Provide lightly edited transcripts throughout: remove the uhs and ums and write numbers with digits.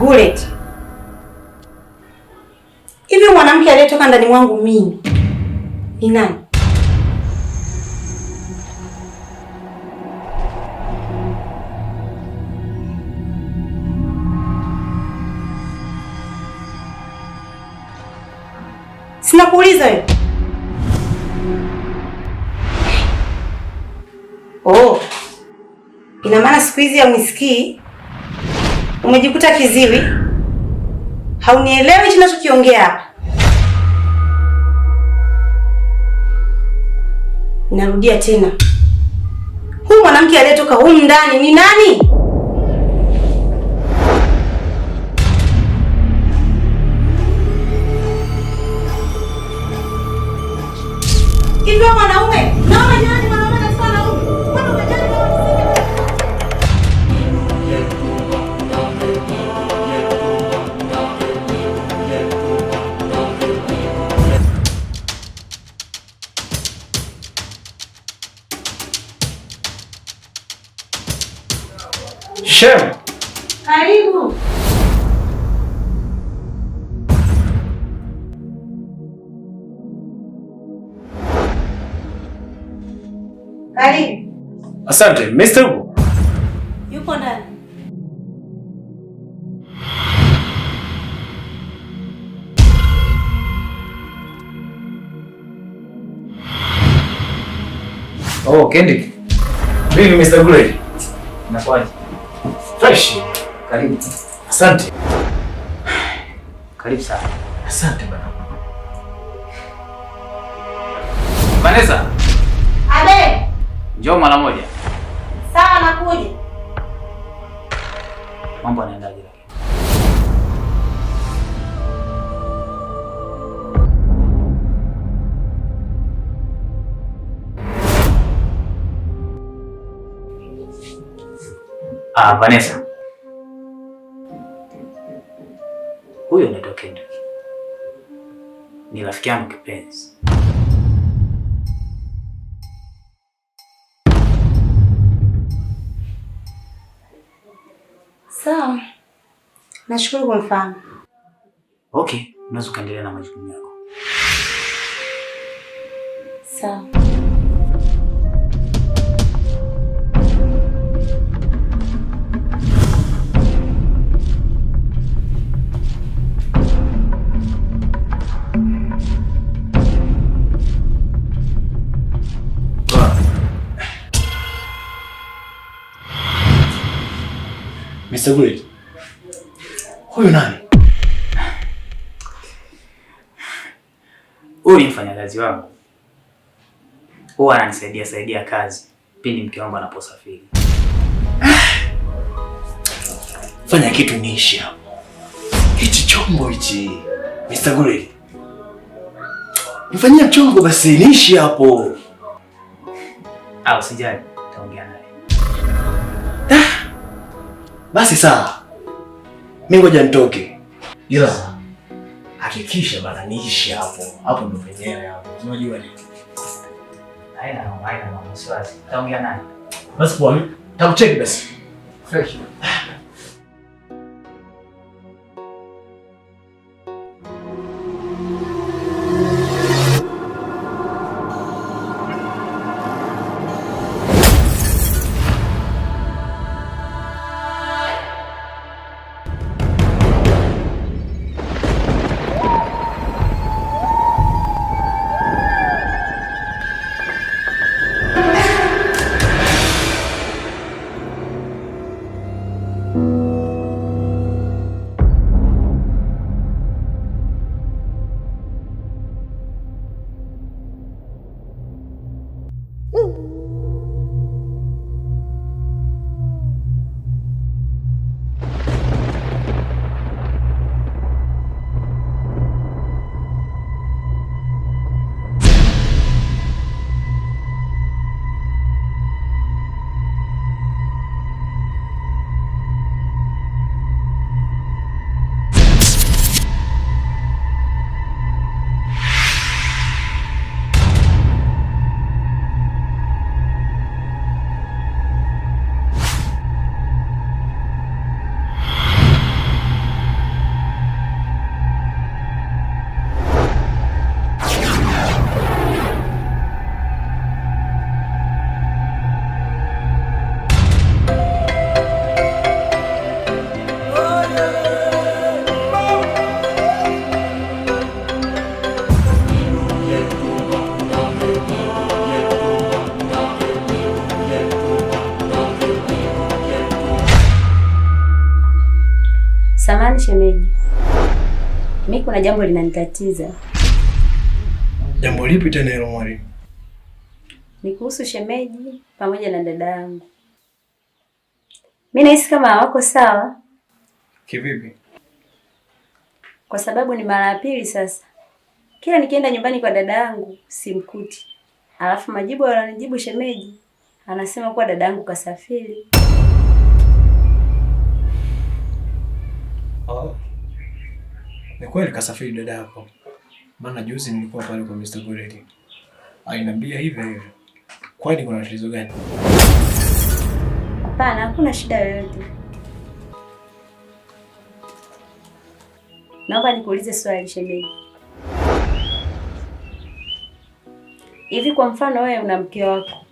Bullet. Hivi mwanamke aliyetoka ndani mwangu mimi ni nani? Sina kuuliza wewe. Oh. Ina maana siku hizi haunisikii? Umejikuta kiziwi? Haunielewi tunachokiongea hapa? Narudia tena, huyu mwanamke aliyetoka humu ndani ni nani? Hivyo mwanaume, naona jirani mwanaume katika wanaume. Kwani unajali kama Shem. Karibu. Karibu. Asante. Mr. Yupo? Yupo ndani. Oh, Kendrick. Vipi Mr. Gray? Inakuwaje? Fresh. Karibu. Asante. Karibu sana. Asante bana. Vanessa, Abe, njoo mara moja. Sawa nakuja. Mambo yanaendaje lakini? Ah, Vanessa. Huyo anaitwa Kendrick. Ni rafiki yangu kipenzi. Sawa. Nashukuru kumfahamu. Okay, unaweza ukaendelea na majukumu yako. Sawa. Mr. Great. Huyu nani? Huyu ni mfanyakazi wangu, huwa ananisaidia saidia kazi pindi mke wangu anaposafiri. Fanya kitu niishi hapo. Hichi chombo hichi. Mr. Great. Nifanyie mchongo basi niishi hapo. Ah, usijali, taongea naye. Basi sawa. Mimi ngoja nitoke. Ila hakikisha bana niishi hapo. Hapo ndo penyewe hapo. Unajua nini? Haina noma, haina noma, wasiwasi. Taongea naye. Basi poa, takucheki basi. Fresh. kuna jambo linanitatiza. Jambo lipi tena hilo mwalimu? Ni kuhusu shemeji pamoja na dada yangu. Mimi nahisi kama hawako sawa. Kivipi? Kwa sababu ni mara ya pili sasa. Kila nikienda nyumbani kwa dada yangu simkuti. Alafu majibu alonijibu shemeji anasema kuwa dada yangu kasafiri. Oh. Ni kweli kasafiri dada yako. Maana juzi nilikuwa pale kwa Mr. Goreti. Aliniambia hivyo hivyo. Kwani kuna tatizo gani? Hapana, hakuna shida yoyote. Naomba nikuulize swali shemeji. Hivi kwa mfano wewe una mke wako,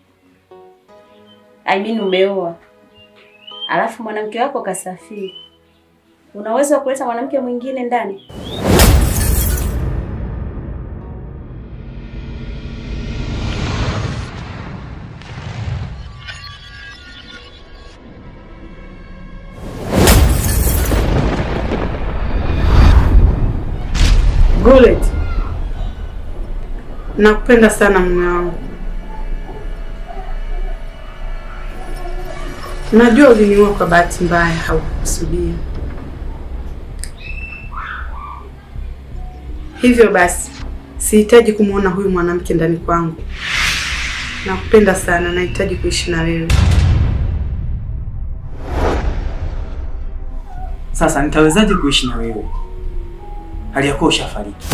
I mean umeoa, alafu mwanamke wako kasafiri, una uwezo wa kuleta mwanamke mwingine ndani? Gulet, nakupenda sana mume wangu. Najua uliniua kwa bahati mbaya, haukukusudia. Hivyo basi sihitaji kumwona huyu mwanamke ndani kwangu. Nakupenda sana, nahitaji kuishi na wewe. Sasa nitawezaje kuishi na wewe hali ya kuwa ushafariki?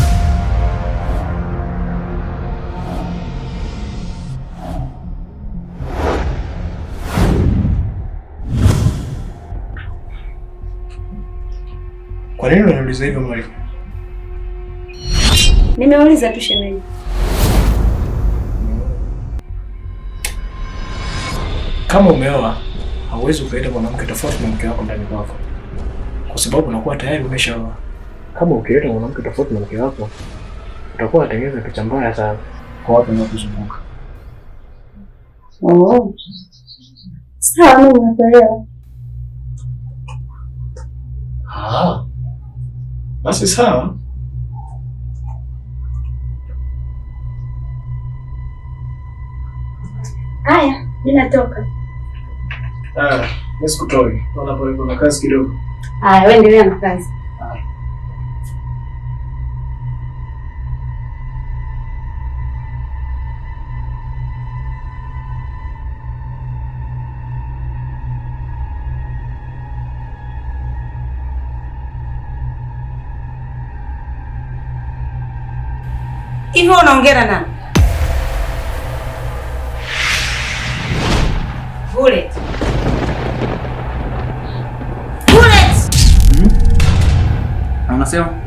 Kwa nini unaniuliza hivyo mwalimu? Nimeuliza tu shemeji. Kama umeoa hauwezi ukaleta mwanamke tofauti na mke wako ndani kwako, kwa sababu unakuwa tayari umeshaoa. Kama ukileta mwanamke tofauti na mke wako, utakuwa unatengeneza picha mbaya sana kwa watu wanaokuzunguka. Oh. Sawa, mimi nimekuelewa. Ah. Basi sawa. Haya, mimi natoka. Ah, mimi sikutoi. Naona pale kuna kazi kidogo. Haya, wewe endelea na kazi. Haya. Hivyo unaongea na nani? Bullet. Bullet! Na unasema?